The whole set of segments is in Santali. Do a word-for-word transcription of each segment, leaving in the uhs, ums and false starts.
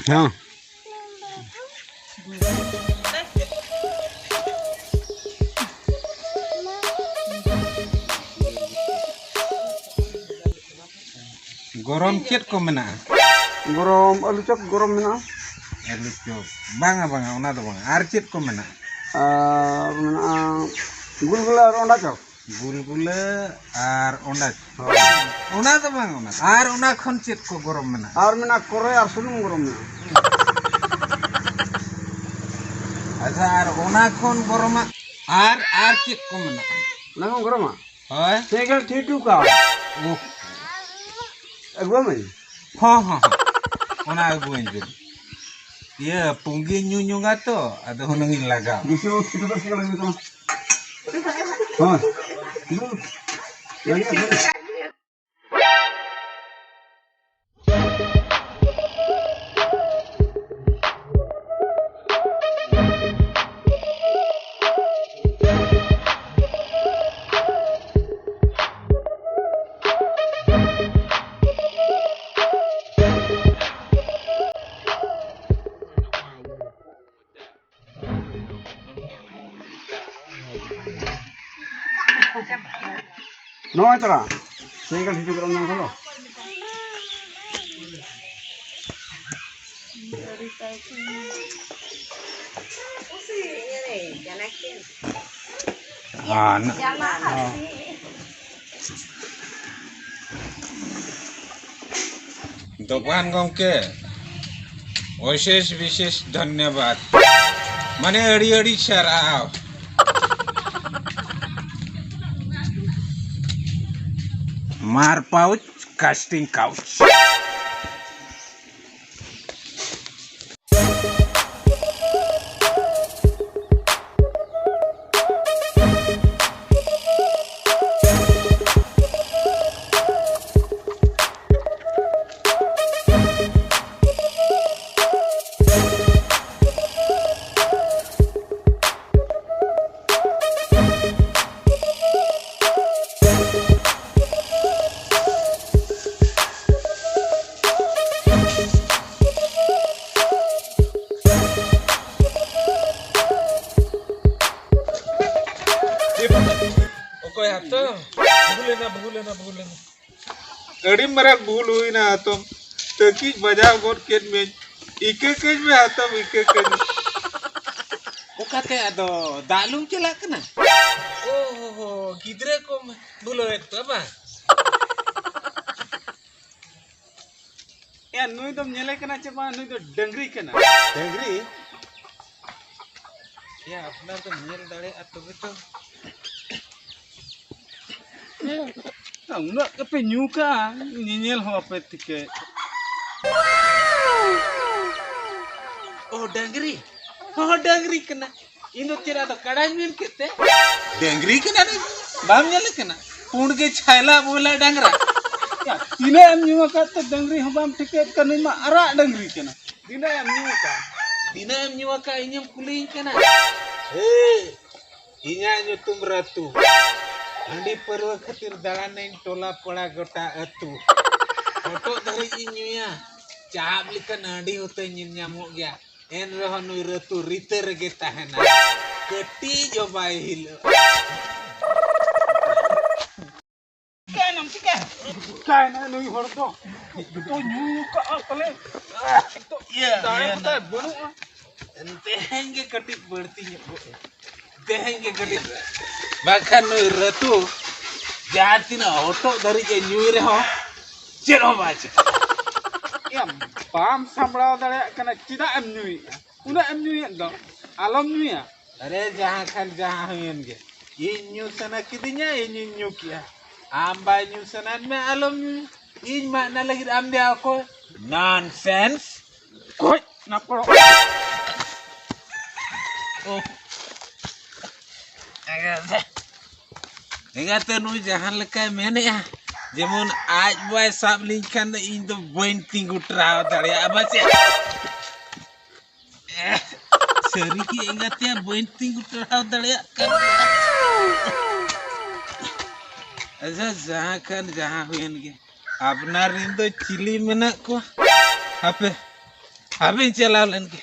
ᱦᱮᱸ᱾ ᱜᱚᱨᱚᱢ ᱪᱮᱫ ᱠᱚ ᱢᱮᱱᱟᱜᱼᱟ? ᱜᱚᱨᱚᱢ ᱟᱹᱞᱩ ᱪᱚᱯ ᱜᱚᱨᱚᱢ ᱢᱮᱱᱟᱜᱼᱟ᱾ ᱟᱹᱞᱩ ᱪᱚᱯ? ᱵᱟᱝᱟ, ᱵᱟᱝᱟ, ᱚᱱᱟ ᱫᱚ ᱵᱟᱝᱟ᱾ ᱟᱨ ᱪᱮᱫ ᱠᱚ ᱢᱮᱱᱟᱜᱼᱟ? ᱟᱨ ᱢᱮᱱᱟᱜᱼᱟ ᱜᱩᱞᱜᱩᱞᱟ ᱟᱨ ᱚᱸᱰᱟ ᱪᱚᱯ᱾ ᱜᱩᱞᱜᱩᱞᱟᱹ ᱟᱨ ᱚᱸᱰᱟ ᱪᱚᱯ᱾ ᱦᱳᱭ᱾ ᱚᱱᱟ ᱫᱚ ᱵᱟᱝ, ᱚᱱᱟ ᱟᱨ ᱚᱱᱟ ᱠᱷᱚᱱ ᱪᱮᱫ ᱠᱚ ᱜᱚᱨᱚᱢ ᱢᱮᱱᱟᱜᱼᱟ? ᱟᱨ ᱢᱮᱱᱟᱜᱼᱟ ᱠᱚᱨᱮ ᱟᱨ ᱥᱩᱱᱩᱢ ᱜᱚᱨᱚᱢ ᱢᱮᱱᱟᱜᱼᱟ᱾ ᱟᱪᱪᱷᱟ, ᱟᱨ ᱚᱱᱟ ᱠᱷᱚᱱ ᱜᱚᱨᱚᱢᱟᱜ ᱟᱨ, ᱟᱨ ᱪᱮᱫ ᱠᱚ ᱢᱮᱱᱟᱜᱼᱟ? ᱚᱱᱟ ᱠᱷᱚᱱ ᱜᱚᱨᱚᱢᱟ? ᱦᱳᱭ᱾ ᱥᱮᱸᱜᱮᱞ ᱴᱷᱤᱴᱩ ᱠᱟ᱾ ᱩᱦ᱾ ᱟᱹᱜᱩᱣᱟᱢᱟᱹᱧ? ᱦᱚᱸ, ᱦᱚᱸ, ᱦᱚᱸ᱾ ᱚᱱᱟ ᱟᱹᱜᱩᱣᱟᱹᱧ ᱵᱤᱱ᱾ ᱤᱭᱟᱹ, ᱯᱩᱸᱜᱤ ᱧᱩ ᱧᱚᱜᱟ ᱛᱚ, ᱟᱫᱚ ᱦᱩᱱᱟᱹᱝ ᱤᱧ ᱞᱟᱜᱟᱣ᱾ ᱵᱮᱥᱤ ᱵᱟᱹᱵᱩ, ᱴᱷᱤᱴᱩ ᱫᱚ ᱥᱮᱸᱜᱮᱞ ᱟᱹᱜᱩᱭ ᱛᱟᱢᱟ᱾ ᱦᱳᱭ᱾ ᱱᱚᱜᱼᱚᱭ ᱛᱚᱨᱟ ᱥᱮᱸᱜᱮᱞ ᱦᱤᱡᱩᱜ ᱠᱟᱱᱟ ᱱᱚᱣᱟ ᱠᱚᱫᱚ᱾ ᱟᱨ ᱫᱚᱠᱟᱱ ᱜᱚᱢᱠᱮ, ᱚᱥᱮᱥ ᱵᱤᱥᱮᱥ ᱫᱷᱚᱱᱭᱚᱵᱟᱫ, ᱢᱟᱱᱮ ᱟᱹᱰᱤ ᱟᱹᱰᱤ ᱥᱟᱨᱦᱟᱣ᱾ ᱢᱟᱨ ᱯᱟᱣᱩᱪ ᱠᱟᱥᱴᱤᱝ ᱠᱟᱣᱩᱪ᱾ ᱮᱱᱟ, ᱵᱷᱩᱞ ᱮᱱᱟ, ᱵᱷᱩᱞ ᱮᱱᱟ᱾ ᱟᱹᱰᱤ ᱢᱟᱨᱟᱝ ᱵᱷᱩᱞ ᱦᱩᱭᱱᱟ ᱦᱟᱛᱚᱢ᱾ ᱛᱟᱹᱠᱤᱡ ᱵᱟᱡᱟᱣ ᱜᱚᱫ ᱠᱮᱫ ᱢᱮ᱾ ᱤᱠᱟᱹ ᱠᱟᱹᱧ ᱢᱮ ᱦᱟᱛᱚᱢ, ᱤᱠᱟᱹ ᱠᱟᱹᱧ ᱢᱮ᱾ ᱚᱠᱟᱛᱮ ᱟᱫᱚ ᱫᱟᱜ ᱞᱩᱢ ᱪᱟᱞᱟᱜ ᱠᱟᱱᱟ? ᱳ ᱦᱳ ᱦᱳ, ᱜᱤᱫᱽᱨᱟᱹ ᱠᱚᱢ ᱵᱷᱩᱞᱟᱹᱣᱮᱫ ᱠᱚᱣᱟ ᱵᱟᱝ? ᱮᱭᱟ, ᱱᱩᱭ ᱫᱚᱢ ᱧᱮᱞᱮ ᱠᱟᱱᱟ ᱪᱮ ᱵᱟᱝ? ᱱᱩᱭ ᱫᱚ ᱰᱟᱹᱝᱨᱤ ᱠᱟᱱᱟ᱾ ᱰᱟᱹᱝᱨᱤ? ᱮᱭᱟ, ᱟᱯᱱᱟᱨ ᱫᱚᱢ ᱧᱮᱞ ᱫᱟᱲᱮᱭᱟᱜᱼᱟ ᱛᱚᱵᱮ ᱛᱚ᱾ ᱩᱱᱟᱹᱜ ᱜᱮᱯᱮ ᱧᱩ ᱠᱟᱜᱼᱟ, ᱧᱮᱧᱮᱞ ᱦᱚᱸ ᱵᱟᱯᱮ ᱴᱷᱤᱠᱟᱹᱭᱮᱫ᱾ ᱳ, ᱰᱟᱹᱝᱨᱤ? ᱦᱚᱸ, ᱰᱟᱹᱝᱨᱤ ᱠᱟᱱᱟ᱾ ᱤᱧ ᱫᱚ ᱪᱮᱫ ᱟᱫᱚ ᱠᱟᱰᱟᱧ ᱢᱮᱱ ᱠᱮᱫ ᱛᱮ? ᱰᱟᱹᱝᱨᱤ ᱠᱟᱱᱟ ᱱᱩᱭ᱾ ᱵᱟᱢ ᱧᱮᱞᱮ ᱠᱟᱱᱟ? ᱯᱩᱸᱰ ᱜᱮ ᱪᱷᱟᱭᱞᱟ ᱵᱚᱭᱞᱟ ᱰᱟᱝᱨᱟ᱾ ᱭᱟ, ᱛᱤᱱᱟᱹᱜ ᱮᱢ ᱧᱩ ᱟᱠᱟᱫ ᱛᱮ ᱰᱟᱹᱝᱨᱤ ᱦᱚᱸ ᱵᱟᱢ ᱴᱷᱤᱠᱟᱹᱭᱮᱫ ᱠᱟᱱᱟ, ᱱᱩᱭ ᱢᱟ ᱟᱨᱟᱜ ᱰᱟᱹᱝᱨᱤ ᱠᱟᱱᱟ᱾ ᱛᱤᱱᱟᱹᱜ ᱮᱢ ᱧᱩ ᱟᱠᱟᱫ? ᱛᱤᱱᱟᱹᱜ ᱮᱢ ᱧᱩ ᱟᱠᱟᱫ ᱤᱧᱮᱢ ᱠᱩᱞᱤᱧ ᱠᱟᱱᱟ? ᱦᱮ, ᱤᱧᱟᱹᱜ ᱧᱩᱛᱩᱢ ᱨᱟᱹᱛᱩ᱾ ᱦᱟᱺᱰᱤ ᱯᱟᱹᱨᱣᱟᱹ ᱠᱷᱟᱹᱛᱤᱨ ᱫᱟᱬᱟᱱᱟᱹᱧ ᱴᱚᱞᱟ ᱯᱟᱲᱟ ᱜᱚᱴᱟ ᱟᱹᱛᱩ᱾ ᱦᱚᱴᱚᱜ ᱫᱷᱟᱹᱨᱤᱡ ᱤᱧ ᱧᱩᱭᱟ, ᱪᱟᱦᱟᱵ ᱞᱮᱠᱟᱱ ᱦᱟᱺᱰᱤ ᱦᱚᱸᱛᱚ ᱧᱮᱞ ᱧᱟᱢᱚᱜ ᱜᱮᱭᱟ᱾ ᱮᱱ ᱨᱮᱦᱚᱸ ᱱᱩᱭ ᱨᱟᱹᱛᱩ ᱨᱤᱛᱟᱹ ᱨᱮᱜᱮ ᱛᱟᱦᱮᱱᱟ, ᱠᱟᱹᱴᱤᱡ ᱦᱚᱸ ᱵᱟᱭ ᱦᱤᱞᱟᱹᱜᱼᱟ᱾ ᱪᱤᱠᱟᱹᱭᱮᱱᱟᱢ, ᱪᱤᱠᱟᱹᱭᱮᱱᱟ? ᱪᱤᱠᱟᱹᱭᱮᱱᱟ ᱱᱩᱭ ᱦᱚᱲ ᱫᱚ? ᱱᱤᱛᱚᱜ ᱧᱩ ᱠᱟᱜᱼᱟ ᱯᱟᱞᱮ᱾ ᱱᱤᱛᱚᱜ ᱤᱭᱟᱹ, ᱫᱟᱲᱮ ᱤᱭᱟᱹ ᱠᱚᱛᱟᱭ ᱱᱟ᱾ ᱵᱟᱹᱱᱩᱜᱼᱟ᱾ ᱛᱮᱦᱮᱧ ᱜᱮ ᱠᱟᱹᱴᱤᱡ ᱵᱟᱹᱲᱛᱤ ᱧᱚᱜ ᱜᱚᱫ ᱮᱱ᱾ ᱛᱮᱦᱮᱧ ᱜᱮ ᱠᱟᱹᱴᱤᱡ᱾ ᱵᱟᱠᱷᱟᱱ ᱱᱩᱭ ᱨᱟᱹᱛᱩ ᱡᱟᱦᱟᱸ ᱛᱤᱱᱟᱹᱜ ᱦᱚᱴᱚᱜ ᱫᱷᱟᱹᱨᱤᱡ ᱮ ᱧᱩᱭ ᱨᱮᱦᱚᱸ ᱪᱮᱫ ᱦᱚᱸ ᱵᱟᱭ ᱪᱤᱠᱟᱹᱜᱼᱟ᱾ ᱭᱟ, ᱵᱟᱢ ᱥᱟᱢᱵᱲᱟᱣ ᱫᱟᱲᱮᱭᱟᱜ ᱠᱟᱱᱟ, ᱪᱮᱫᱟᱜ ᱮᱢ ᱧᱩᱭᱮᱫᱼᱟ? ᱩᱱᱟᱹᱜ ᱮᱢ ᱧᱩᱭᱮᱫ ᱫᱚ, ᱟᱞᱚᱢ ᱧᱩᱭᱟ᱾ ᱟᱨᱮ, ᱡᱟᱦᱟᱸ ᱠᱷᱟᱱ ᱡᱟᱦᱟᱸ ᱦᱩᱭᱮᱱ ᱜᱮ, ᱤᱧ ᱧᱩ ᱥᱟᱱᱟ ᱠᱤᱫᱤᱧᱟ, ᱤᱧᱤᱧ ᱧᱩ ᱠᱮᱜᱼᱟ᱾ ᱟᱢ ᱵᱟᱭ ᱧᱩ ᱥᱟᱱᱟᱭᱮᱫ ᱢᱮ, ᱟᱞᱚᱢ ᱧᱩᱭᱟ᱾ ᱤᱧ ᱢᱟ ᱚᱱᱟ ᱞᱟᱹᱜᱤᱫ ᱟᱢ ᱫᱮ ᱚᱠᱚᱭ? Nonsense. ᱠᱷᱚᱡ ᱱᱟᱯᱚᱲᱚᱜ᱾ ᱳ᱾ ᱮᱸᱜᱟᱛᱮ ᱱᱩᱭ ᱡᱟᱦᱟᱸ ᱞᱮᱠᱟᱭ ᱢᱮᱱᱮᱜᱼᱟ, ᱡᱮᱢᱚᱱ ᱟᱡ ᱵᱟᱭ ᱥᱟᱵ ᱞᱤᱧ ᱠᱷᱟᱱ ᱫᱚ ᱤᱧ ᱫᱚ ᱵᱟᱹᱧ ᱛᱤᱸᱜᱩ ᱴᱟᱨᱦᱟᱣ ᱫᱟᱲᱮᱭᱟᱜᱼᱟ, ᱵᱟᱪᱮ? ᱮ, ᱥᱟᱹᱨᱤ ᱜᱮ ᱮᱸᱜᱟᱛᱮ, ᱵᱟᱹᱧ ᱛᱤᱸᱜᱩ ᱴᱟᱨᱦᱟᱣ ᱫᱟᱲᱮᱭᱟᱜ ᱠᱟᱱᱟ᱾ ᱟᱪᱪᱷᱟ, ᱡᱟᱦᱟᱸ ᱠᱷᱟᱱ ᱡᱟᱦᱟᱸ ᱦᱩᱭᱮᱱ ᱜᱮ, ᱟᱯᱱᱟᱨ ᱨᱮᱱ ᱫᱚ ᱪᱤᱞᱤ ᱢᱮᱱᱟᱜ ᱠᱚᱣᱟ? ᱦᱟᱯᱮ, ᱦᱟᱯᱮᱧ ᱪᱟᱞᱟᱣ ᱞᱮᱱ ᱜᱮ᱾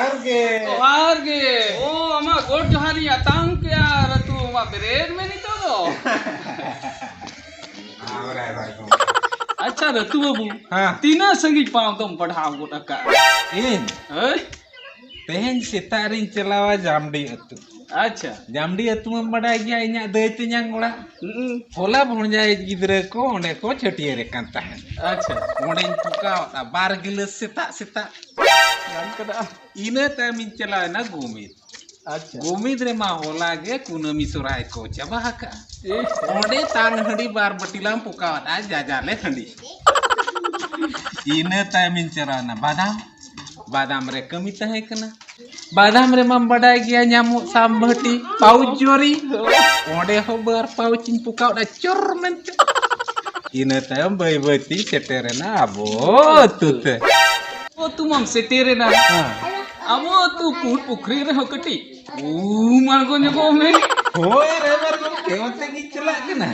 ᱡᱚᱦᱟᱨ ᱜᱮ᱾ ᱡᱚᱦᱟᱨ ᱜᱮ᱾ ᱳ, ᱟᱢᱟᱜ ᱜᱚᱰ ᱡᱚᱦᱟᱨᱤᱧ ᱟᱛᱟᱝ ᱠᱮᱜᱼᱟ, ᱟᱨ ᱛᱩ ᱟᱢᱟᱜ ᱵᱮᱨᱮᱫ ᱢᱮ ᱱᱤᱛᱚᱜ ᱫᱚ᱾ ᱟᱪᱪᱷᱟ ᱨᱟᱹᱛᱩ ᱵᱟᱹᱵᱩ, ᱦᱮᱸ᱾ ᱛᱤᱱᱟᱹᱜ ᱥᱟᱺᱜᱤᱧ ᱯᱟᱢ ᱫᱚᱢ ᱵᱟᱰᱷᱟᱣ ᱜᱚᱫ ᱟᱠᱟᱫᱼᱟ? ᱤᱧ? ᱦᱳᱭ᱾ ᱛᱮᱦᱮᱧ ᱥᱮᱛᱟᱜ ᱨᱤᱧ ᱪᱟᱞᱟᱣᱟ ᱡᱟᱢᱰᱤ ᱟᱹᱛᱩ᱾ ᱟᱪᱪᱷᱟ᱾ ᱡᱟᱢᱰᱤ ᱟᱹᱛᱩ ᱢᱟᱢ ᱵᱟᱰᱟᱭ ᱜᱮᱭᱟ, ᱤᱧᱟᱹᱜ ᱫᱟᱹᱭ ᱛᱮᱧᱟᱝ ᱚᱲᱟᱜ᱾ ᱦᱩᱸ᱾ ᱦᱚᱞᱟ ᱵᱷᱚᱸᱡᱟᱭᱤᱡ ᱜᱤᱫᱽᱨᱟᱹ ᱠᱚ ᱚᱸᱰᱮ ᱠᱚ ᱪᱷᱟᱹᱴᱭᱟᱹᱨᱮ ᱠᱟᱱ ᱛᱟᱦᱮᱸᱫ᱾ ᱟᱪᱪᱷᱟ᱾ ᱚᱸᱰᱮᱧ ᱯᱚᱠᱟᱣᱫᱟ ᱵᱟᱨ ᱜᱤᱞᱟᱹᱥ ᱥᱮᱛᱟᱜ ᱥᱮᱛᱟᱜ᱾ ᱜᱟᱱ ᱠᱟᱫᱟ᱾ ᱤᱱᱟᱹ ᱛᱟᱭᱚᱢᱤᱧ ᱪᱟᱞᱟᱣᱮᱱᱟ ᱜᱳᱢᱤᱫ᱾ ᱟᱪᱪᱷᱟ᱾ ᱜᱳᱢᱤᱫ ᱨᱮᱢᱟ ᱦᱚᱞᱟ ᱜᱮ ᱠᱩᱱᱟᱹᱢᱤ ᱥᱚᱨᱦᱟᱭ ᱠᱚ ᱪᱟᱵᱟ ᱟᱠᱟᱜᱼᱟ᱾ ᱮ᱾ ᱚᱸᱰᱮ ᱛᱟᱝ ᱦᱟᱺᱰᱤ ᱵᱟᱨ ᱵᱟᱹᱴᱤ ᱞᱟᱝ ᱯᱚᱠᱟᱣᱟᱫᱼᱟ, ᱡᱟᱡᱟᱞᱮ ᱦᱟᱺᱰᱤ᱾ ᱤᱱᱟᱹ ᱛᱟᱭᱚᱢᱤᱧ ᱪᱟᱞᱟᱣᱮᱱᱟ ᱵᱟᱫᱟᱢ᱾ ᱵᱟᱫᱟᱢ ᱨᱮ ᱠᱟᱹᱢᱤ ᱛᱟᱦᱮᱸ ᱠᱟᱱᱟ᱾ ᱵᱟᱫᱟᱢ ᱨᱮᱢᱟᱢ ᱵᱟᱰᱟᱭ ᱜᱮᱭᱟ, ᱧᱟᱢᱚᱜ ᱥᱟᱢ ᱵᱷᱟᱹᱴᱤ, ᱯᱟᱣᱩᱪ ᱡᱚᱨᱤ᱾ ᱚᱸᱰᱮ ᱦᱚᱸ ᱵᱟᱨ ᱯᱟᱣᱩᱪ ᱤᱧ ᱯᱚᱠᱟᱣᱟᱫᱼᱟ, ᱪᱚᱨ ᱢᱮᱱᱛᱮ᱾ ᱤᱱᱟᱹ ᱛᱟᱭᱚᱢ ᱵᱟᱹᱭ ᱵᱟᱹᱭ ᱛᱤᱧ ᱥᱮᱴᱮᱨᱮᱱᱟ ᱟᱵᱚ ᱟᱹᱛᱩ ᱛᱮ᱾ ᱟᱵᱚ ᱟᱹᱛᱩ ᱢᱟᱢ ᱥᱮᱴᱮᱨᱮᱱᱟ᱾ ᱦᱮᱸ᱾ ᱟᱵᱚ ᱟᱹᱛᱩ ᱠᱩᱫ ᱯᱩᱠᱷᱨᱤ ᱨᱮᱦᱚᱸ ᱠᱟᱹᱴᱤᱡ ᱩᱢ ᱟᱬᱜᱚ ᱧᱚᱜᱚᱜ ᱢᱮ᱾ ᱦᱳᱭ, ᱨᱟᱭᱵᱟᱨ ᱜᱚᱢᱠᱮ, ᱚᱱᱛᱮ ᱜᱤᱧ ᱪᱟᱞᱟᱜ ᱠᱟᱱᱟ᱾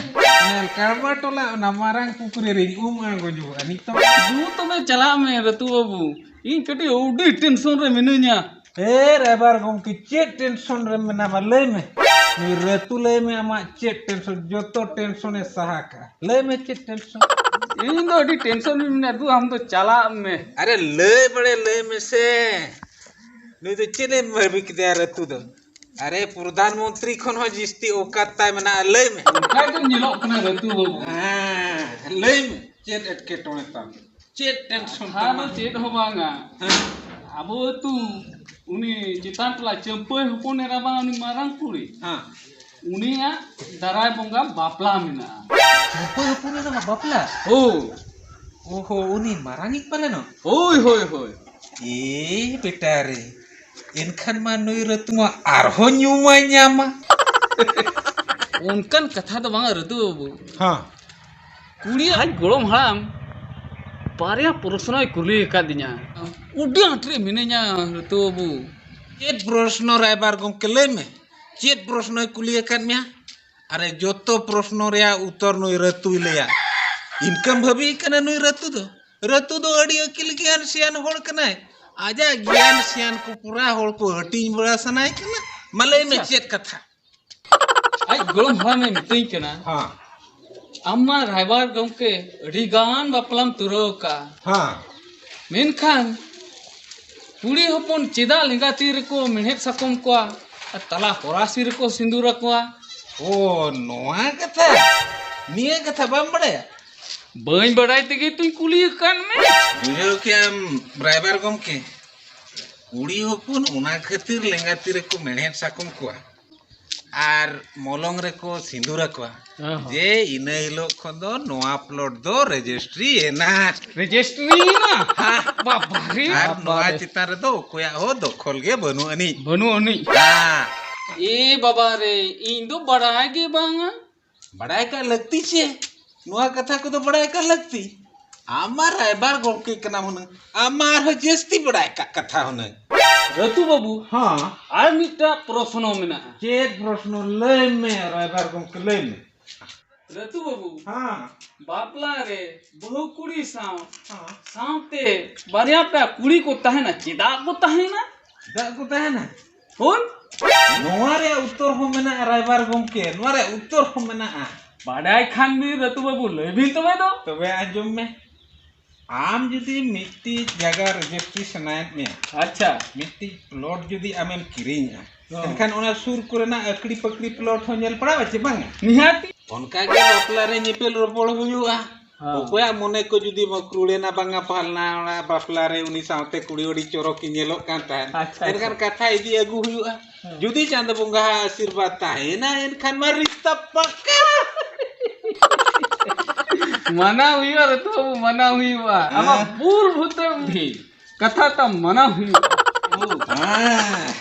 ᱚᱱᱟ ᱠᱟᱲᱵᱟ ᱴᱚᱞᱟ ᱚᱱᱟ ᱢᱟᱨᱟᱝ ᱯᱩᱠᱷᱨᱤ ᱨᱤᱧ ᱩᱢ ᱟᱬᱜᱚ ᱧᱚᱜᱚᱜᱼᱟ ᱱᱤᱛᱚᱜ᱾ ᱫᱩ ᱛᱚᱵᱮ ᱪᱟᱞᱟᱜ ᱢᱮ ᱨᱟᱹᱛᱩ ᱵᱟᱹᱵᱩ, ᱤᱧ ᱠᱟᱹᱴᱤᱡ ᱟᱹᱰᱤ ᱴᱮᱱᱥᱚᱱ ᱨᱮ ᱢᱤᱱᱟᱹᱧᱟ᱾ ᱮ ᱨᱟᱭᱵᱟᱨ ᱜᱚᱢᱠᱮ, ᱪᱮᱫ ᱴᱮᱱᱥᱚᱱ ᱨᱮ ᱢᱮᱱᱟᱢᱟ ᱞᱟᱹᱭ ᱢᱮ᱾ ᱱᱩᱭ ᱨᱟᱹᱛᱩ ᱞᱟᱹᱭ ᱢᱮ, ᱟᱢᱟᱜ ᱪᱮᱫ ᱴᱮᱱᱥᱚᱱ? ᱡᱚᱛᱚ ᱴᱮᱱᱥᱚᱱᱮ ᱥᱟᱦᱟ ᱠᱟᱜᱼᱟ᱾ ᱞᱟᱹᱭ ᱢᱮ ᱪᱮᱫ ᱴᱮᱱᱥᱚᱱ? ᱤᱧ ᱫᱚ ᱟᱹᱰᱤ ᱴᱮᱱᱥᱚᱱ ᱨᱮ ᱢᱮᱱᱟᱜ ᱫᱩ, ᱟᱢ ᱫᱚ ᱪᱟᱞᱟᱜ ᱢᱮ᱾ ᱟᱨᱮ ᱞᱟᱹᱭ ᱵᱟᱲᱮ ᱞᱟᱹᱭ ᱢᱮᱥᱮ᱾ ᱱᱩᱭ ᱫᱚ ᱪᱮᱫ ᱮ ᱵᱷᱟᱹᱵᱤ ᱠᱮᱫᱮᱭᱟ ᱨᱟᱹᱛᱩ ᱫᱚ? ᱟᱨᱮ ᱯᱨᱚᱫᱷᱟᱱ ᱢᱚᱱᱛᱨᱤ ᱠᱷᱚᱱ ᱦᱚᱸ ᱡᱟᱹᱥᱛᱤ ᱚᱠᱟᱛ ᱛᱟᱭ ᱢᱮᱱᱟᱜᱼᱟ, ᱞᱟᱹᱭ ᱢᱮ᱾ ᱚᱱᱠᱟ ᱜᱮᱢ ᱧᱮᱞᱚᱜ ᱠᱟᱱᱟ ᱨᱟᱹᱛᱩ ᱵᱟᱹᱵᱩ᱾ ᱦᱮᱸ, ᱞᱟᱹᱭ ᱢᱮ ᱪᱮᱫ ᱮᱴᱠᱮᱴᱚᱬᱮ ᱛᱟᱢ? ᱪᱮᱫ ᱴᱮᱱᱥᱚᱱ ᱠᱟᱛᱷᱟ ᱫᱚ ᱛᱟᱢᱟ? ᱪᱮᱫ ᱦᱚᱸ ᱵᱟᱝᱟ᱾ ᱦᱮᱸ᱾ ᱟᱵᱚ ᱟᱹᱛᱩ ᱩᱱᱤ ᱪᱮᱛᱟᱱ ᱴᱚᱞᱟ ᱪᱟᱹᱢᱯᱟᱹᱭ ᱦᱚᱯᱚᱱ ᱮᱨᱟ ᱵᱟᱝ, ᱩᱱᱤ ᱢᱟᱨᱟᱝ ᱠᱩᱲᱤ, ᱦᱮᱸ᱾ ᱩᱱᱤᱭᱟᱜ ᱫᱟᱨᱟᱭ ᱵᱚᱸᱜᱟ ᱵᱟᱯᱞᱟ ᱢᱮᱱᱟᱜᱼᱟ᱾ ᱪᱟᱹᱢᱯᱟᱹᱭ ᱦᱚᱯᱚᱱ ᱮᱨᱟ ᱵᱟᱯᱞᱟ? ᱦᱳᱭ᱾ ᱳᱦᱳ, ᱩᱱᱤ ᱢᱟᱨᱟᱝᱤᱡ ᱯᱟᱞᱮᱱᱚᱜ? ᱦᱳᱭ, ᱦᱳᱭ, ᱦᱳᱭ᱾ ᱮ ᱵᱮᱴᱟ ᱨᱮ, ᱮᱱᱠᱷᱟᱱ ᱢᱟ ᱱᱩᱭ ᱨᱟᱹᱛᱩ ᱢᱟ ᱟᱨᱦᱚᱸ ᱧᱩᱢᱟᱭ ᱧᱟᱢᱟ᱾ ᱚᱱᱠᱟᱱ ᱠᱟᱛᱷᱟ ᱫᱚ ᱵᱟᱝᱟ ᱨᱟᱹᱛᱩ ᱵᱟᱹᱵᱩ᱾ ᱦᱮᱸ᱾ ᱠᱩᱲᱤ ᱟᱡ ᱜᱚᱲᱚᱢ ᱦᱟᱲᱟᱢ ᱵᱟᱨᱭᱟ ᱯᱨᱚᱥᱱᱚᱭ ᱠᱩᱞᱤ ᱟᱠᱟᱫᱤᱧᱟ᱾ ᱟᱹᱰᱤ ᱟᱸᱴ ᱨᱮ ᱢᱤᱱᱟᱹᱧᱟ ᱨᱟᱹᱛᱩ ᱵᱟᱹᱵᱩ᱾ ᱪᱮᱫ ᱯᱨᱚᱥᱱᱚ ᱨᱟᱭᱵᱟᱨ ᱜᱚᱢᱠᱮ, ᱞᱟᱹᱭ ᱢᱮ᱾ ᱪᱮᱫ ᱯᱨᱚᱥᱱᱚᱭ ᱠᱩᱞᱤ ᱟᱠᱟᱫ ᱢᱮᱭᱟ? ᱟᱨᱮ, ᱡᱚᱛᱚ ᱯᱨᱚᱥᱱᱚ ᱨᱮᱭᱟᱜ ᱩᱛᱛᱚᱨ ᱱᱩᱭ ᱨᱟᱹᱛᱩᱭ ᱞᱟᱹᱭᱟ᱾ ᱤᱱᱠᱟᱹᱢ ᱵᱷᱟᱹᱵᱤ ᱠᱟᱱᱟ ᱱᱩᱭ ᱨᱟᱹᱛᱩ ᱫᱚ? ᱨᱟᱹᱛᱩ ᱫᱚ ᱟᱹᱰᱤ ᱟᱹᱠᱤᱞ ᱜᱮᱭᱟᱱ ᱥᱮᱭᱟᱱ ᱦᱚᱲ ᱠᱟᱱᱟᱭ᱾ ᱟᱡᱟᱜ ᱜᱮᱭᱟᱱ ᱥᱮᱭᱟᱱ ᱠᱚ ᱯᱩᱨᱟ ᱦᱚᱲ ᱠᱚ ᱦᱟᱹᱴᱤᱧ ᱵᱟᱲᱟ ᱥᱟᱱᱟᱭᱮ ᱠᱟᱱᱟ᱾ ᱢᱟ ᱞᱟᱹᱭ ᱢᱮ, ᱟᱪᱪᱷᱟ᱾ ᱪᱮᱫ ᱠᱟᱛᱷᱟ? ᱟᱡ ᱜᱚᱲᱚᱢ ᱦᱟᱲᱟᱢᱮ ᱢᱤᱛᱟᱹᱧ ᱠᱟᱱᱟ, ᱦᱮᱸ᱾ ᱟᱢ ᱢᱟ ᱨᱟᱭᱵᱟᱨ ᱜᱚᱢᱠᱮ ᱟᱹᱰᱤ ᱜᱟᱱ ᱵᱟᱯᱞᱟᱢ ᱛᱩᱨᱟᱹᱣ ᱟᱠᱟᱫᱼᱟ᱾ ᱦᱮᱸ᱾ ᱢᱮᱱᱠᱷᱟᱱ ᱠᱩᱲᱤ ᱦᱚᱯᱚᱱ ᱪᱮᱫᱟᱜ ᱞᱮᱸᱜᱟ ᱛᱤ ᱨᱮᱠᱚ ᱢᱮᱲᱦᱮᱫ ᱥᱟᱠᱚᱢ ᱠᱚᱣᱟ ᱟᱨ ᱛᱟᱞᱟ ᱦᱚᱨᱟᱥᱤ ᱨᱮᱠᱚ ᱥᱤᱸᱫᱩᱨ ᱟᱠᱚᱣᱟ? ᱳ, ᱱᱚᱣᱟ ᱠᱟᱛᱷᱟ? ᱱᱤᱭᱟᱹ ᱠᱟᱛᱷᱟ ᱵᱟᱢ ᱵᱟᱲᱟᱭᱟ? ᱵᱟᱹᱧ ᱵᱟᱲᱟᱭ ᱛᱮᱜᱮ ᱛᱩᱧ ᱠᱩᱞᱤ ᱟᱠᱟᱫ ᱢᱮ᱾ ᱵᱩᱡᱷᱟᱹᱣ ᱠᱮᱜᱼᱟᱢ ᱨᱟᱭᱵᱟᱨ ᱜᱚᱢᱠᱮ, ᱠᱩᱲᱤ ᱦᱚᱯᱚᱱ ᱚᱱᱟ ᱠᱷᱟᱹᱛᱤᱨ ᱞᱮᱸᱜᱟ ᱛᱤ ᱨᱮᱠᱚ ᱢᱮᱲᱦᱮᱫ ᱥᱟᱠᱚᱢ ᱠᱚᱣᱟ ᱟᱨ ᱢᱚᱞᱚᱝ ᱨᱮᱠᱚ ᱥᱤᱸᱫᱩᱨ ᱟᱠᱚᱣᱟ, ᱚ ᱦᱚᱸ᱾ ᱡᱮ ᱤᱱᱟᱹ ᱦᱤᱞᱳᱜ ᱠᱷᱚᱱ ᱫᱚ ᱱᱚᱣᱟ ᱯᱞᱚᱴ ᱫᱚ ᱨᱮᱡᱤᱥᱴᱨᱤ ᱮᱱᱟ᱾ ᱨᱮᱡᱤᱥᱴᱨᱤ ᱮᱱᱟ? ᱦᱮᱸ᱾ ᱵᱟᱵᱟ ᱨᱮ᱾ ᱟᱨ ᱵᱟᱵᱟ ᱱᱚᱣᱟ ᱨᱮ᱾ ᱪᱮᱛᱟᱱ ᱨᱮᱫᱚ ᱚᱠᱚᱭᱟᱜ ᱦᱚᱸ ᱫᱚᱠᱷᱚᱞ ᱜᱮ ᱵᱟᱹᱱᱩᱜ ᱟᱹᱱᱤᱡ᱾ ᱵᱟᱹᱱᱩᱜ ᱟᱹᱱᱤᱡ᱾ ᱦᱮᱸ᱾ ᱮ ᱵᱟᱵᱟ ᱨᱮ, ᱤᱧ ᱫᱚ ᱵᱟᱲᱟᱭ ᱜᱮ ᱵᱟᱝᱟ᱾ ᱵᱟᱲᱟᱭ ᱠᱟᱜ ᱞᱟᱹᱠᱛᱤ ᱪᱮ? ᱱᱚᱣᱟ ᱠᱟᱛᱷᱟ ᱠᱚᱫᱚ ᱵᱟᱲᱟᱭ ᱠᱟᱜ ᱞᱟᱹᱠᱛᱤ᱾ ᱟᱢ ᱢᱟ ᱨᱟᱭᱵᱟᱨ ᱜᱚᱢᱠᱮ ᱠᱟᱱᱟᱢ ᱦᱩᱱᱟᱹᱝ, ᱟᱢ ᱢᱟ ᱟᱨᱦᱚᱸ ᱡᱟᱹᱥᱛᱤ ᱵᱟᱲᱟᱭ ᱠᱟᱜ ᱠᱟᱛᱷᱟ ᱦᱩᱱᱟᱹᱝ᱾ ᱨᱟᱹᱛᱩ ᱵᱟᱹᱵᱩ, ᱦᱚᱸ᱾ ᱟᱨ ᱢᱤᱫᱴᱟᱝ ᱯᱨᱚᱥᱱᱚ ᱢᱮᱱᱟᱜᱼᱟ᱾ ᱪᱮᱫ ᱯᱨᱚᱥᱱᱚ? ᱞᱟᱹᱭ ᱢᱮ ᱨᱟᱭᱵᱟᱨ ᱜᱚᱢᱠᱮ, ᱞᱟᱹᱭ ᱢᱮ᱾ ᱨᱟᱹᱛᱩ ᱵᱟᱹᱵᱩ, ᱦᱚᱸ᱾ ᱵᱟᱯᱞᱟ ᱨᱮ ᱵᱟᱹᱦᱩ ᱠᱩᱲᱤ ᱥᱟᱶ, ᱦᱚᱸ᱾ ᱥᱟᱶᱛᱮ ᱵᱟᱨᱭᱟ ᱯᱮᱭᱟ ᱠᱩᱲᱤ ᱠᱚ ᱛᱟᱦᱮᱱᱟ, ᱪᱮᱫᱟᱜ ᱠᱚ ᱛᱟᱦᱮᱱᱟ? ᱪᱮᱫᱟᱜ ᱠᱚ ᱛᱟᱦᱮᱱᱟ? ᱦᱳᱭ᱾ ᱱᱚᱣᱟ ᱨᱮᱭᱟᱜ ᱩᱛᱛᱚᱨ ᱦᱚᱸ ᱢᱮᱱᱟᱜᱼᱟ ᱨᱟᱭᱵᱟᱨ ᱜᱚᱢᱠᱮ, ᱱᱚᱣᱟ ᱨᱮᱭᱟᱜ ᱩᱛᱛᱚᱨ ᱦᱚᱸ ᱢᱮᱱᱟᱜᱼᱟ᱾ ᱵᱟᱰᱟᱭ ᱠᱷᱟᱱ ᱵᱤᱱ ᱨᱟᱹᱛᱩ ᱵᱟᱹᱵᱩ, ᱞᱟᱹᱭ ᱵᱤᱱ ᱛᱚᱵᱮ ᱫᱚ᱾ ᱛᱚᱵᱮ ᱟᱸᱡᱚᱢ ᱢᱮ, ᱟᱢ ᱡᱩᱫᱤ ᱢᱤᱫᱴᱤᱡ ᱡᱟᱭᱜᱟ ᱨᱮᱡᱤᱥᱴᱨᱤ ᱥᱟᱱᱟᱭᱮᱫ ᱢᱮᱭᱟ, ᱟᱪᱪᱷᱟ᱾ ᱢᱤᱫᱴᱤᱡ ᱯᱞᱚᱴ ᱡᱩᱫᱤ ᱟᱢᱮᱢ ᱠᱤᱨᱤᱧᱟ, ᱦᱚᱸ᱾ ᱮᱱᱠᱷᱟᱱ ᱚᱱᱟ ᱥᱩᱨ ᱠᱚᱨᱮᱱᱟᱜ ᱟᱹᱠᱲᱤ ᱯᱟᱹᱠᱲᱤ ᱯᱞᱚᱴ ᱦᱚᱸ ᱧᱮᱞ ᱯᱟᱲᱟᱣᱟ ᱪᱮ ᱵᱟᱝᱟ? ᱱᱤᱦᱟᱹᱛ᱾ ᱚᱱᱠᱟ ᱜᱮ ᱵᱟᱯᱞᱟ ᱨᱮ ᱧᱮᱯᱮᱞ ᱨᱚᱯᱚᱲ ᱦᱩᱭᱩᱜᱼᱟ᱾ ᱦᱮᱸ᱾ ᱚᱠᱚᱭᱟᱜ ᱢᱚᱱᱮ ᱠᱚ ᱡᱩᱫᱤ ᱢᱚᱠᱨᱩᱲᱮᱱᱟ, ᱵᱟᱝᱟ ᱯᱷᱟᱞᱱᱟ ᱚᱲᱟᱜ ᱵᱟᱯᱞᱟ ᱨᱮ ᱩᱱᱤ ᱥᱟᱶᱛᱮ ᱠᱩᱲᱤ ᱟᱹᱰᱤ ᱪᱚᱨᱚᱠ ᱮ ᱧᱮᱞᱚᱜ ᱠᱟᱱ ᱛᱟᱦᱮᱸᱫ, ᱟᱪᱪᱷᱟ, ᱮᱱᱠᱷᱟᱱ ᱟᱪᱪᱷᱟ᱾ ᱠᱟᱛᱷᱟ ᱤᱫᱤ ᱟᱹᱜᱩ ᱦᱩᱭᱩᱜᱼᱟ᱾ ᱦᱮᱸ᱾ ᱡᱩᱫᱤ ᱪᱟᱸᱫᱚ ᱵᱚᱸᱜᱟ ᱟᱜ ᱟᱥᱤᱨᱵᱟᱫᱽ ᱛᱟᱦᱮᱱᱟ, ᱮᱱᱠᱷᱟᱱ ᱢᱟ ᱨᱤᱥᱛᱟ ᱯᱟᱠᱟ᱾ ᱢᱟᱱᱟᱣ ᱦᱩᱭᱩᱜᱼᱟ ᱨᱟᱹᱛᱩ ᱵᱟᱹᱵᱩ, ᱢᱟᱱᱟᱣ ᱦᱩᱭᱩᱜᱼᱟ᱾ ᱟᱢᱟᱜ ᱦᱮᱸ᱾ ᱵᱩᱞ ᱵᱷᱩᱛᱮ ᱵᱩᱫᱷᱤ᱾ ᱠᱟᱛᱷᱟ ᱛᱟᱢ ᱢᱟᱱᱟᱣ ᱦᱩᱭᱩᱜᱼᱟ᱾ ᱦᱮᱸ,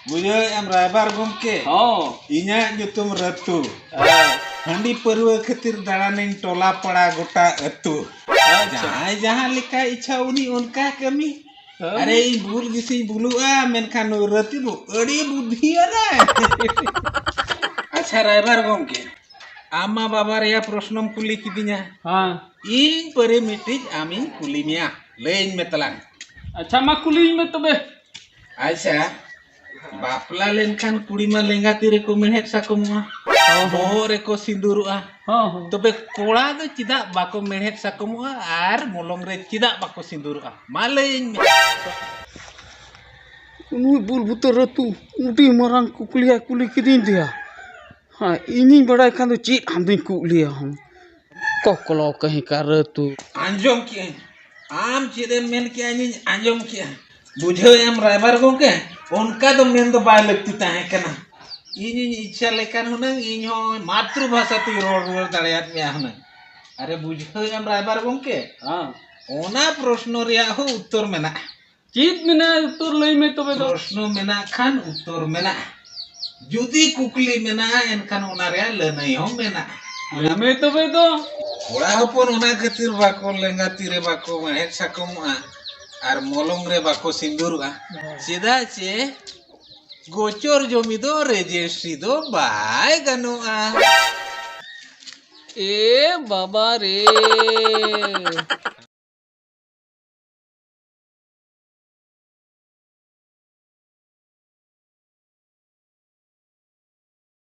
ᱵᱩᱡᱷᱟᱹᱣᱮᱫ ᱟᱢ ᱨᱟᱭᱵᱟᱨ ᱜᱚᱢᱠᱮ? ᱦᱚᱸ᱾ ᱤᱧᱟᱹᱜ ᱧᱩᱛᱩᱢ ᱨᱟᱹᱛᱩ᱾ ᱦᱮᱸ᱾ ᱦᱟᱺᱰᱤ ᱯᱟᱹᱨᱣᱟᱹ ᱠᱷᱟᱹᱛᱤᱨ ᱫᱟᱬᱟᱱᱤᱧ ᱴᱚᱞᱟ ᱯᱟᱲᱟ ᱜᱚᱴᱟ ᱟᱹᱛᱩ᱾ ᱟᱪᱪᱷᱟ᱾ ᱡᱟᱦᱟᱸᱭ ᱡᱟᱦᱟᱸ ᱞᱮᱠᱟ ᱤᱪᱪᱷᱟ ᱩᱱᱤ ᱚᱱᱠᱟ ᱠᱟᱹᱢᱤ᱾ ᱦᱮᱸ᱾ ᱟᱨᱮ ᱤᱧ ᱵᱷᱩᱞ ᱜᱮᱥᱤᱧ ᱵᱷᱩᱞᱩᱜᱼᱟ, ᱢᱮᱱᱠᱷᱟᱱ ᱱᱩᱭ ᱨᱟᱹᱛᱩ ᱫᱚ ᱟᱹᱰᱤ ᱵᱩᱫᱷᱤᱭᱟᱱᱟᱭ᱾ ᱟᱪᱪᱷᱟ ᱨᱟᱭᱵᱟᱨ ᱜᱚᱢᱠᱮ, ᱟᱢ ᱢᱟ ᱵᱟᱵᱟ ᱨᱮᱭᱟᱜ ᱯᱨᱚᱥᱱᱚᱢ ᱠᱩᱞᱤ ᱠᱤᱫᱤᱧᱟ᱾ ᱦᱮᱸ᱾ ᱤᱧ ᱯᱟᱹᱨᱤ ᱢᱤᱫᱴᱤᱡ ᱟᱢᱤᱧ ᱠᱩᱞᱤ ᱢᱮᱭᱟ, ᱞᱟᱹᱭᱟᱹᱧ ᱢᱮ ᱛᱟᱞᱟᱝ᱾ ᱟᱪᱪᱷᱟ, ᱢᱟ ᱠᱩᱞᱤᱧ ᱢᱮ ᱛᱚᱵᱮ᱾ ᱟᱪᱪᱷᱟ, ᱵᱟᱯᱞᱟ ᱞᱮᱱᱠᱷᱟᱱ ᱠᱩᱲᱤ ᱢᱟ ᱞᱮᱸᱜᱟ ᱛᱤ ᱨᱮᱠᱚ ᱢᱮᱲᱦᱮᱫ ᱥᱟᱠᱚᱢᱚᱜᱼᱟ, ᱦᱚᱸ, ᱦᱚᱸ᱾ ᱵᱚᱦᱚᱜ ᱨᱮᱠᱚ ᱥᱤᱸᱫᱩᱨᱚᱜᱼᱟ᱾ ᱦᱚᱸ, ᱦᱚᱸ᱾ ᱛᱚᱵᱮ ᱠᱚᱲᱟ ᱫᱚ ᱪᱮᱫᱟᱜ ᱵᱟᱠᱚ ᱢᱮᱲᱦᱮᱫ ᱥᱟᱠᱚᱢᱚᱜᱼᱟ ᱟᱨ ᱢᱚᱞᱚᱝ ᱨᱮ ᱪᱮᱫᱟᱜ ᱵᱟᱠᱚ ᱥᱤᱸᱫᱩᱨᱚᱜᱼᱟ? ᱢᱟ ᱞᱟᱹᱭᱟᱹᱧ ᱢᱮ᱾ ᱱᱩᱭ ᱵᱩᱞ ᱵᱩᱛᱟᱹ ᱨᱟᱹᱛᱩ ᱟᱹᱰᱤ ᱢᱟᱨᱟᱝ ᱠᱩᱠᱞᱤᱭᱟᱭ ᱠᱩᱞᱤ ᱠᱤᱫᱤᱧ ᱫᱚᱭᱟ᱾ ᱦᱮᱸ, ᱤᱧᱤᱧ ᱵᱟᱲᱟᱭ ᱠᱷᱟᱱ ᱫᱚ ᱪᱮᱫ ᱟᱢ ᱫᱚᱧ ᱠᱩᱞᱤᱭᱟ ᱦᱚᱸ? ᱠᱚᱠᱞᱚ ᱠᱟᱹᱦᱤ ᱠᱟ ᱨᱟᱹᱛᱩ᱾ ᱟᱸᱡᱚᱢ ᱠᱮᱜᱼᱟᱹᱧ, ᱟᱢ ᱪᱮᱫ ᱮᱢ ᱢᱮᱱ ᱠᱮᱜᱼᱟ ᱤᱧᱤᱧ ᱟᱸᱡᱚᱢ ᱠᱮᱜᱼᱟ᱾ ᱵᱩᱡᱷᱟᱹᱣ ᱮᱢ ᱨᱟᱭᱵᱟᱨ ᱜᱚᱢᱠᱮ, ᱚᱱᱠᱟ ᱫᱚ ᱢᱮᱱ ᱫᱚ ᱵᱟᱭ ᱞᱟᱹᱠᱛᱤ ᱛᱟᱦᱮᱸ ᱠᱟᱱᱟ᱾ ᱤᱧᱤᱧ ᱤᱪᱪᱷᱟ ᱞᱮᱠᱷᱟᱱ ᱦᱩᱱᱟᱹᱝ ᱤᱧ ᱦᱚᱸ ᱢᱟᱛᱨᱩ ᱵᱷᱟᱥᱟ ᱛᱮᱧ ᱨᱚᱲ ᱨᱩᱣᱟᱹᱲ ᱫᱟᱲᱮᱭᱟᱫ ᱢᱮᱭᱟ ᱦᱩᱱᱟᱹᱝ᱾ ᱟᱨᱮ ᱵᱩᱡᱷᱟᱹᱣ ᱮᱢ ᱨᱟᱭᱵᱟᱨ ᱜᱚᱢᱠᱮ, ᱦᱮᱸ᱾ ᱚᱱᱟ ᱯᱨᱚᱥᱱᱚ ᱨᱮᱭᱟᱜ ᱦᱚᱸ ᱩᱛᱛᱚᱨ ᱢᱮᱱᱟᱜᱼᱟ᱾ ᱪᱮᱫ ᱢᱮᱱᱟᱜᱼᱟ? ᱩᱛᱛᱚᱨ ᱞᱟᱹᱭ ᱢᱮ ᱛᱚᱵᱮ ᱫᱚ᱾ ᱯᱨᱚᱥᱱᱚ ᱢᱮᱱᱟᱜ ᱠᱷᱟᱱ ᱩᱛᱛᱚᱨ ᱢᱮᱱᱟᱜᱼᱟ᱾ ᱡᱩᱫᱤ ᱠᱩᱠᱞᱤ ᱢᱮᱱᱟᱜᱼᱟ, ᱮᱱᱠᱷᱟᱱ ᱚᱱᱟ ᱨᱮᱭᱟᱜ ᱞᱟᱹᱱᱟᱹᱭ ᱦᱚᱸ ᱢᱮᱱᱟᱜᱼᱟ᱾ ᱞᱟᱹᱭ ᱢᱮ ᱛᱚᱵᱮ ᱫᱚ᱾ ᱠᱚᱲᱟ ᱦᱚᱯᱚᱱ ᱚᱱᱟ ᱠᱷᱟᱹᱛᱤᱨ ᱵᱟᱠᱚ ᱞᱮᱸᱜᱟ ᱛᱤ ᱨᱮ ᱵᱟᱠᱚ ᱢᱮᱲᱦᱮᱫ ᱥᱟᱠᱚᱢᱚᱜᱼᱟ ᱟᱨ ᱢᱚᱞᱚᱝ ᱨᱮ ᱵᱟᱠᱚ ᱥᱤᱸᱫᱩᱨᱚᱜᱼᱟ᱾ ᱦᱮᱸ᱾ ᱪᱮᱫᱟᱜ ᱪᱮ ᱜᱚᱪᱚᱨ ᱡᱚᱢᱤ ᱫᱚ ᱨᱮᱡᱤᱥᱴᱨᱤ ᱫᱚ ᱵᱟᱭ ᱜᱟᱱᱚᱜᱼᱟ᱾ ᱮ ᱵᱟᱵᱟ ᱨᱮ,